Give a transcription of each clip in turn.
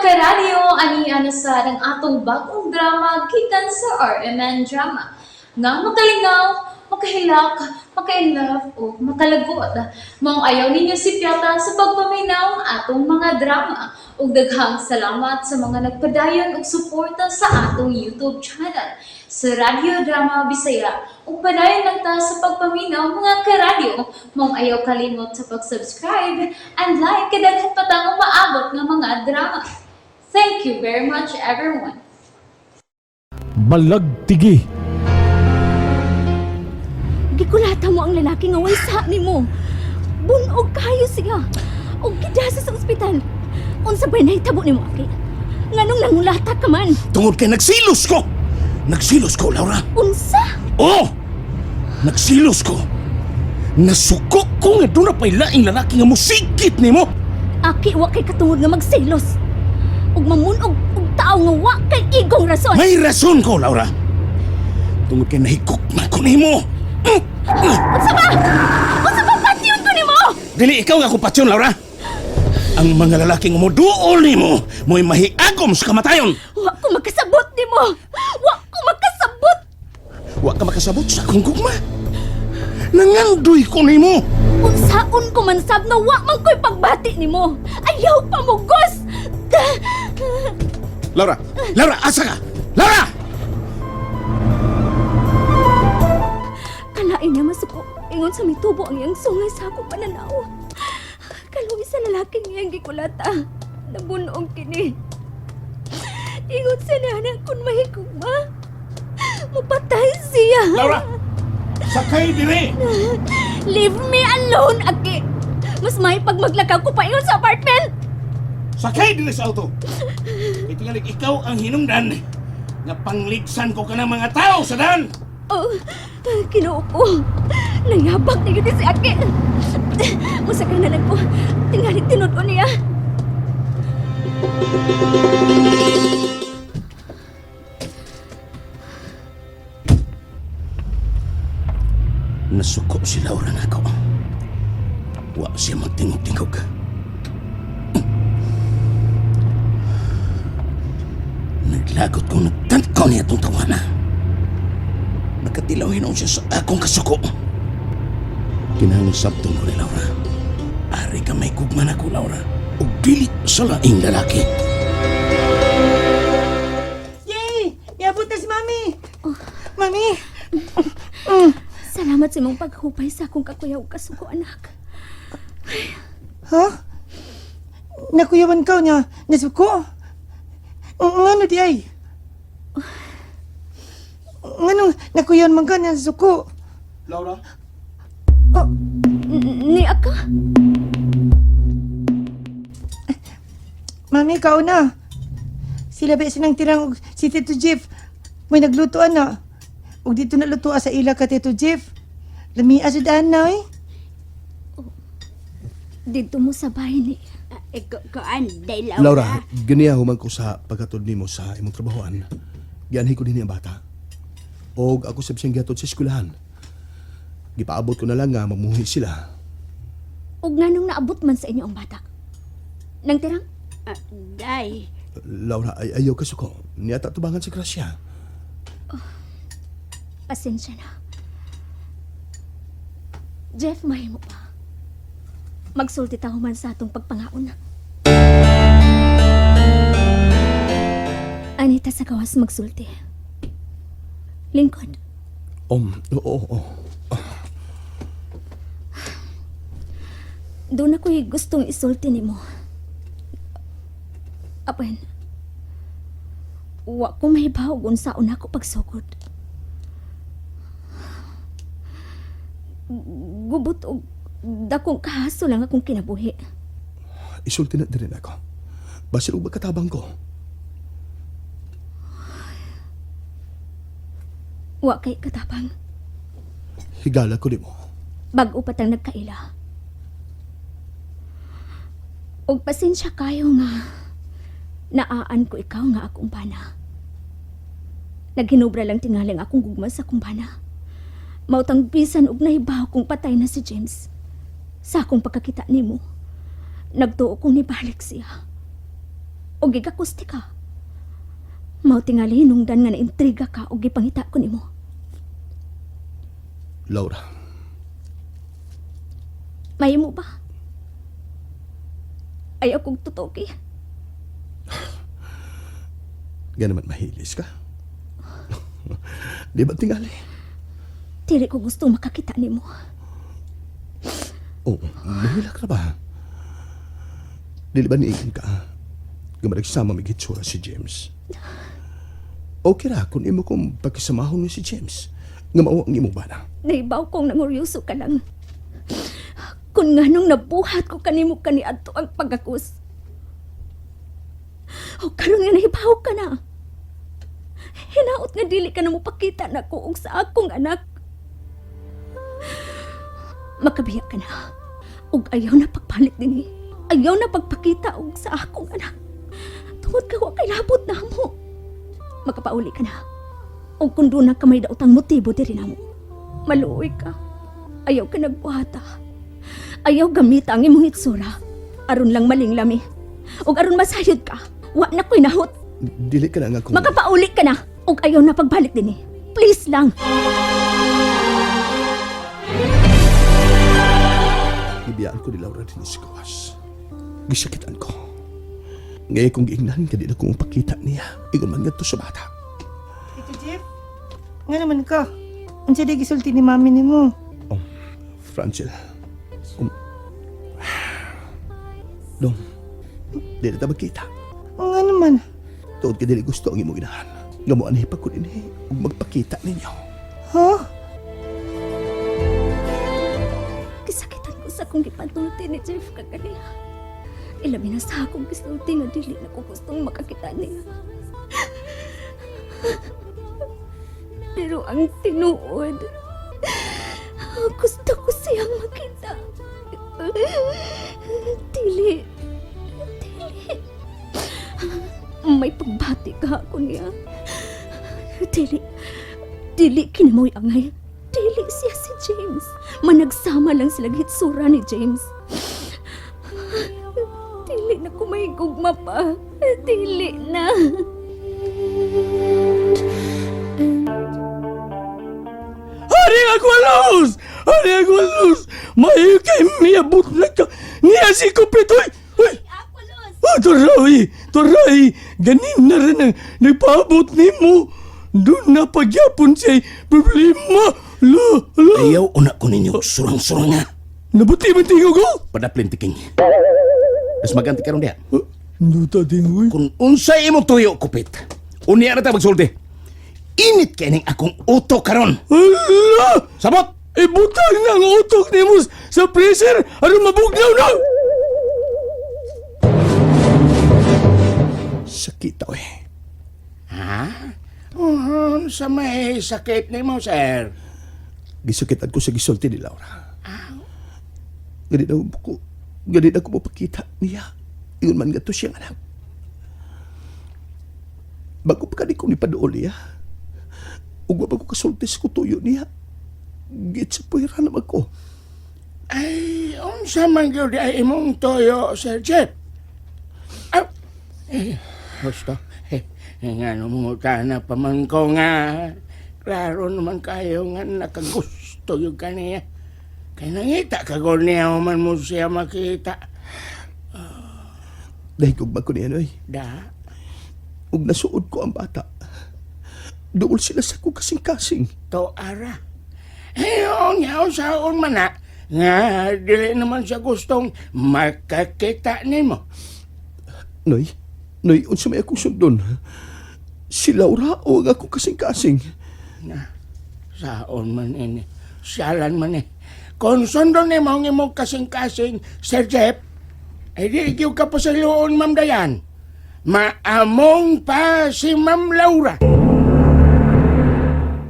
Karadyo, ani na sa ang atong bagong drama gikan sa RMN Drama. Nga makalingaw, makahilak, maka-inlove o makalagot. Maong ayaw ninyo sipyata sa pagpaminaw ang atong mga drama. Ug daghang salamat sa mga nagpadayon og suporta sa atong YouTube channel sa Radyo Drama Bisaya. Ug padayon lang ta sa pagpaminaw, mga karadyo. Maong ayaw kalimot sa pag-subscribe and like kay daghan pa tang umaabot nga mga drama. Thank you very much, everyone. Balagtigi. Gikulata mo ang lalaki nga way sa nimo. Bunog kayo siya. Og gidasa sa ospital. Unsa ba nahitabo nimo, Aki? Nganong nangulata ka man? Tungod kay nagsilos ko! Nagsilos ko, Laura! Unsa? Oo! Nagsilos ko! Nasuko ko nga doon na pa'y laing lalaki nga musigit nimo! Aki, wa kay katungod nga magselos. Ug mamunog og tao nga wa kay igong rason. May rason ko, Laura! Tungod kay nahigok na ko nimo! Unsa ba? Unsa ba patyon ko nimo? Dili ikaw nga akong patsyon, Laura! Ang mga lalaking umuduol nimo mo'y mahiagom sa kamatayon! Wa ko makasabot nimo. Wa ko makasabot. Wa ka makasabot sa akong gugma! Nangandoy ko nimo! Unsaon ko man sab nga wa man ko'y pagbati nimo. Ayaw pamugos. Laura! Laura, asa ka? Laura! Kalain niya masuko. Ingon sa mitubo ang iyang sungay sa akong pananaw. Kaluoy sa lalaking iyang gikulata. Nabunoong kini. Ingon sa nana kung mahigugma, mapatay siya. Laura! Sakay dire! Leave me alone, Aki! Mas may pagmaglakaw ko pa ingon sa apartment! Sakay dire sa auto! Kay tingali ikaw ang hinungdan nga pangligsan ko kanang mga tao sa daan! Oh, Ginoo ko. Nangabak na yun si Aki. Musakay na lang ko. Tingali tinud-on niya. Nasuko si Laura nako. Wa siya magtingog-tingog. Naglagot kong nagtantkaw niya itong tawana. Nakatilaw hinon siya sa akong kasuko. Kinahanglan sabtong ko ni Laura. Ari ka may gugma na ko, Laura. Ug dili sa laing lalaki. Yay! Niabot na si Mami! Mami! Salamat sa imong paghupay sa akong kakuyaw ug kasuko, anak. Ha? Nakuyawan ka niya. Nasuko? Ngano di ay? Ngano nakuyawan man ka niya nasuko? Laura? Oh, Ni aka? Mami, kao na. Sila ba sinang tirang og si Tito Jeff? May nagluto ana. Ug dito na luto sa ila ka Tito Jeff. Lamia sa daan na eh. Dito mo sa bahay ni. Kuan, day Laura. Laura, ganiya human ko sa pagkatod nimo sa imong trabahoan. Gianhi ko dinhi ang bata. Og ako sab siyang gihatod sa eskwelahan. Gipaabot ko na lang nga mamuhi sila. Ug nganong naabot man sa inyo ang bata? Nang tirang? Day. Laura, ay ayaw ka suko. Niya tubangan si Gracia. Pasensya na. Jeff, mahimo pa. Magsulti ta human sa atong pagpangaon. Anita sa gawas magsulti. Lingkod, Oo, oo. doon ako'y gustong isulti nimo. Apan, wa ko mahibaw kung unsaon ako pagsugod. Gubot og dakong kahaso lang akong kinabuhi. Isulti na din ako. Basil og katabang ko. Wa kay katapang. Higala ko nimo. Bag-o pa tang nagkaila. Og pasensya kayo nga naaan ko ikaw nga akong bana. Naghinubra lang tingaling akong gugma sa akong bana. Mautang bisan og nahibaw kong patay na si James. Sa akong pagkakita nimo, nagtuo kong nibalik siya. O gigakusti ka. Mao tingali hinungdan nga naintriga ka og gipangita ko nimo. Laura, Mahimo ba? Ayaw kong tutuki. ganaman mahilis ka. Di ba tingali? Dili ko gusto makakita nimo. Oh, mahilak na ba? Dili ba niingon ka? Gamadagsama may gitsura si James. Okay ra kung imo kong pagkisamahon ni si James. Nga mao ang imong bana. Naibaw kong nanguryoso ka lang. Kung nganong nabuhat ko kanimo kaniadto ang pagakos. O karon nga nahibaw ka na. Hinaot nga dili ka na mopakita nako og sa akong anak. Makabiya ka na. Og ayaw na pagpalit dinhi. Ayaw na pagpakita og sa akong anak. Tungod ka wa kay labot na mo. Makapauli ka na. Og kung doon na ka may daotang motibo diri namo. Maluoy ka. Ayaw ka nagbuhata. Ayaw gamita ang imong hitsura. Aron lang maling lami. Og aron masayod ka. Wa na ko'y nahot. Dili ka na nga kung... Makapauli ka na. Og ayaw na pagbalik dinhi. Please lang. Gibiyaan ko ni Laura din sa gawas. Gisakitan ko. Ngayon kong giingnan, kadi na kong pakita niya. Ingon man ngadto sa bata. Tito Jeff, nga naman ka. Unsa di gisulti ni mami nimo? Oh, Francel. Dong, di na ta magkita. O nga naman. Tuod ka dili gusto ang imong inahan. Nga mo anhi pa ko dinhi ug magpakita ninyo. Ha? Kisakitan ko sa akong gipanulti ni Jeff kaganiha. Ilabi na sa akong gisulti nga dili na ko gustong makakita niya. Pero ang tinuod, gusto ko siyang makita. Dili, dili. May pagbati ka ako niya. Dili, dili kinamoy angay. Dili siya si James. Managsama lang sila hitsura ni James. Dili na ko may gugma pa. Dili na. Hari Agualos! Hari Agualos! May kay miabot na ka! Niya si Kupitoy! Uy! Oh, turoy! Turoy! Ganin na rin ang nagpaabot ni mo! Doon na pagyapon siya'y problema! Lo! Lo! Ayaw una ko ninyo surang-surang nga. Nabuti man tingog ko! Padaplin tiking. Mas maganti karon diha. Duta tingoy. Kung unsay imong tuyo, kupit. Unya na ta magsulti. Init kay ning akong uto karon. Ala! Sabot! Ibutang na ang utok ni mo sa freezer aron mabugnaw na! Sakit eh. Ha? Sa may sakit nimo, sir. Gisakitan ko sa gisulti ni Laura. Ganit na ko, ganit ako mapakita niya. Ingon man ngadto siyang anak. Bago pa kani ko ni paduol niya. Ug wa pa ko kasulti sa kutuyo niya. Git sa puwera naman ko. Ay, unsa man gyud ay imong toyo, Sir Jeff? Aw, eh, gusto. Eh, nga namungutana pa man ko nga. Klaro naman kayo nga nakagusto yung kaniya. Kay nangita ka ko niya man mo siya makita. Dahil kung ko niya, noy. Da, Ug nasuod ko ang bata. Duol sila sa kong kasing-kasing. to ara. Eh, nga saon man na. Nga, dili naman siya gustong makakita nimo. Noy, Noy, unsa may akong sundon? Si Laura o ang akong kasing-kasing? Na, saon man ini. Siyalan man eh. Kung sundon ni mo ang imong kasing-kasing, Sir Jeff, ay di gyud ka pa sa luon, Ma'am Dayan. Maamong pa si Ma'am Laura.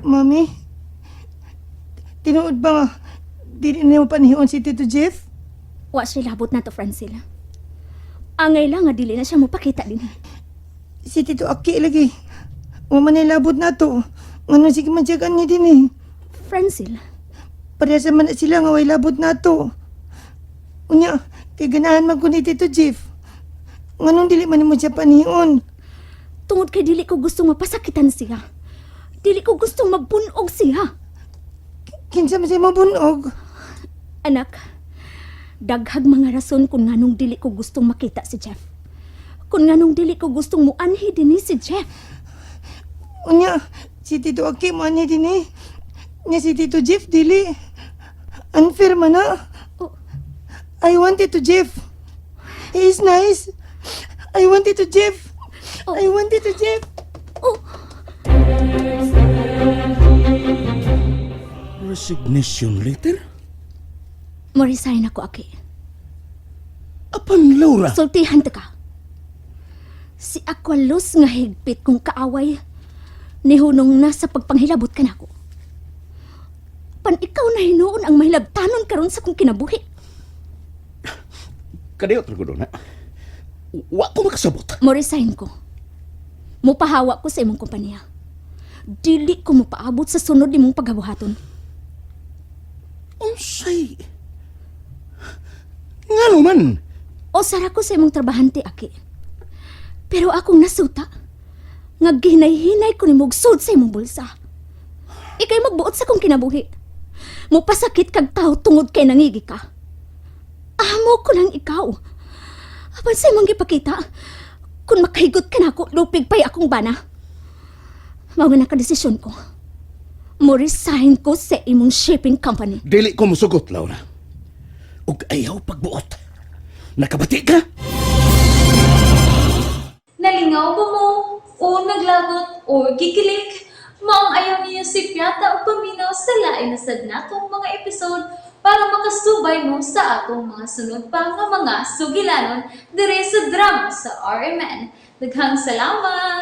Mami, tinuod ba nga dili nimo panhion si Tito Jeff? Wa siya labot na to, Francil. Angay lang nga dili na siya mopakita dinhi. Si Tito Aki lagi. Wa man ay labot na to. Ngano sige man siya ni din eh. Francil, Pareha sa man na sila nga way labot na to. Unya, kay ganahan man ko ni Tito Jeff. Nganong dili man nimo siya panion? Tungod kay dili ko gustong mapasakitan siya. Dili ko gustong mabunog siya. Kinsa man siya mabunog? Anak, daghag mga rason kung nganong dili ko gustong makita si Jeff. Kung nganong dili ko gustong muanhi dinhi si Jeff. Unya, si Tito Aki mo ani din eh. Nya si Tito Jeff dili. Unfair man na. Oh. I want Tito Jeff. He is nice. I want Tito Jeff. Oh. I want Tito Jeff. Oh, Resignation letter? mo-resign ako, Aki. Apan, Laura. Sultihan ta ka. Si Aqualuz nga higpit kong kaaway, nihunong na sa pagpanghilabot ka nako. Pan ikaw na hinuon ang mahilabtanon karon sa kong kinabuhi. Kadiyot ra gud na. Wa ko makasabot. Mo-resign ko. Mupahawa ko sa imong kompanya. Dili ko mopaabot sa sunod nimong paghabuhaton. Unsay? Ngano man? O sara ko sa imong trabahante, Aki. Pero akong nasuta, nga gihinay-hinay ko nimo og sud sa imong bulsa. Ikay magbuot sa kong kinabuhi. Mupasakit kag tao tungod kay nangigi ka. Amo ko lang ikaw. Apan sa imong gipakita, kung makahigot ka nako, lupig pa'y akong bana. Mao nga nakadesisyon ko. Mo resign ko sa imong shipping company. Dili ko musugot, Laura. Ug ayaw pagbuot. Nakabati ka? Nalingaw ba mo? O naglagot o gikilig? Maong ayaw niyo si Piata o paminaw sa lain na sad natong mga episode para makasubay mo sa atong mga sunod pa nga mga sugilanon dire sa drama sa RMN. Daghang salamat!